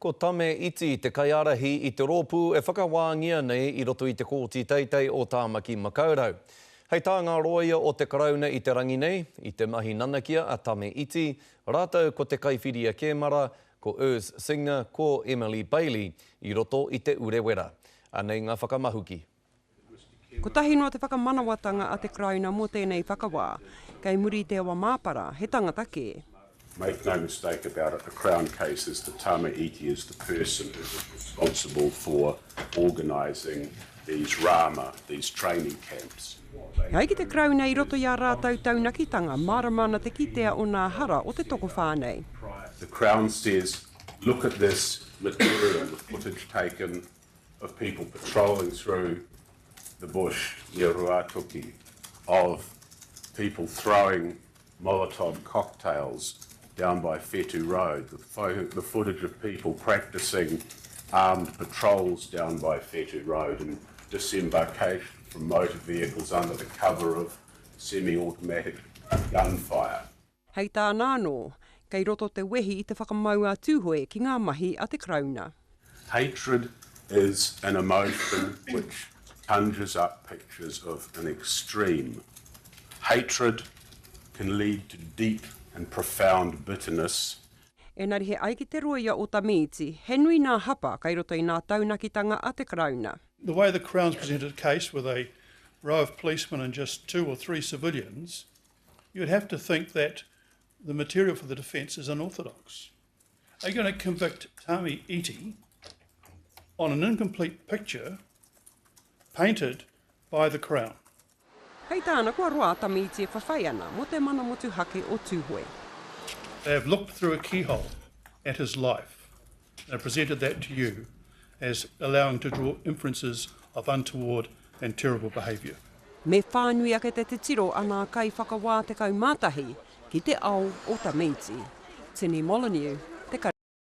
Ko Tame Iti te kaiārahi i te rōpū e whakawāngia nei i roto i te Kōti Teitei o Tāmaki Makaurau. Hei tā ngā rōia o te Karauna i te rangi nei, i te mahi nanakia a Tame Iti, rātou ko te kaiwhiria kēmara, ko Urs Signer, ko Emily Bailey, i roto i Te Urewera. Anei ngā whakamahuki. Kotahi noa te whakamanawatanga a te Karauna mō tēnei whakawā. Kei muri i te awa māpara, he tangata kē. Make no mistake about it, the Crown case is that Tama Iti is the person who was responsible for organising these rama, these training camps. E ai ki te Karauna i roto i ā rātou taunakitanga, mārama ana te kitea o nā hara o te tokowhā nei. The Crown says, look at this material, the footage taken of people patrolling through the bush near Ruatoki, of people throwing Molotov cocktails down by Whetu Road, the, the footage of people practicing armed patrols down by Whetu Road and disembarkation from motor vehicles under the cover of semi-automatic gunfire. Hei tāna anō, kei roto te wehi i te whakamau a Tūhoe ki ngā mahi a te Karauna. Hatred is an emotion which conjures up pictures of an extreme. Hatred can lead to deep and profound bitterness. Engari he ai ki te rōia o Tamiiti, he nui nā hapa kei roto i nā taunakitanga a te Karauna. The way the Crown's presented a case with a row of policemen and just two or three civilians, you'd have to think that the material for the defence is unorthodox. Are you going to convict Tami Iti on an incomplete picture painted by the Crown? Hei tāna, kua roa a Tami Iti e whawhai ana mō te mana motuhake o Tūhoe. They have looked through a keyhole at his life and have presented that to you as allowing to draw inferences of untoward and terrible behaviour. Me whānui ake te titiro a ngā kaiwhakawā 11 ki te ao o Tamiti. Tini Molyneux,